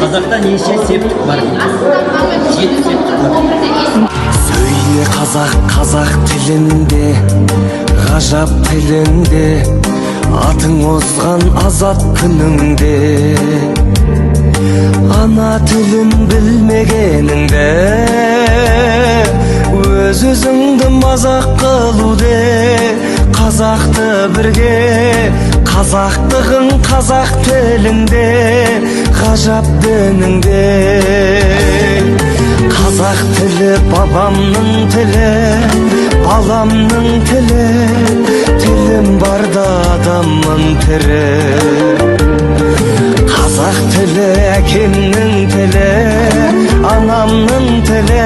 Қазақта неше септік бар? Жеті септік бар. Сөйле, қазақ, қазақ тілінде, ғажап тілінде, атың озған азат күніңде. Ана тілін білмегеніңді, өз өзіңді мазақ қылу де. Қазақты бірге, қазақтығың қазақ тілінде, ғажап дініңде. Қазақ тілі бабамның тілі, баламның тілі, тілім барда адаммын тірі. Қазақ тілі әкемнің тілі, анамның тілі.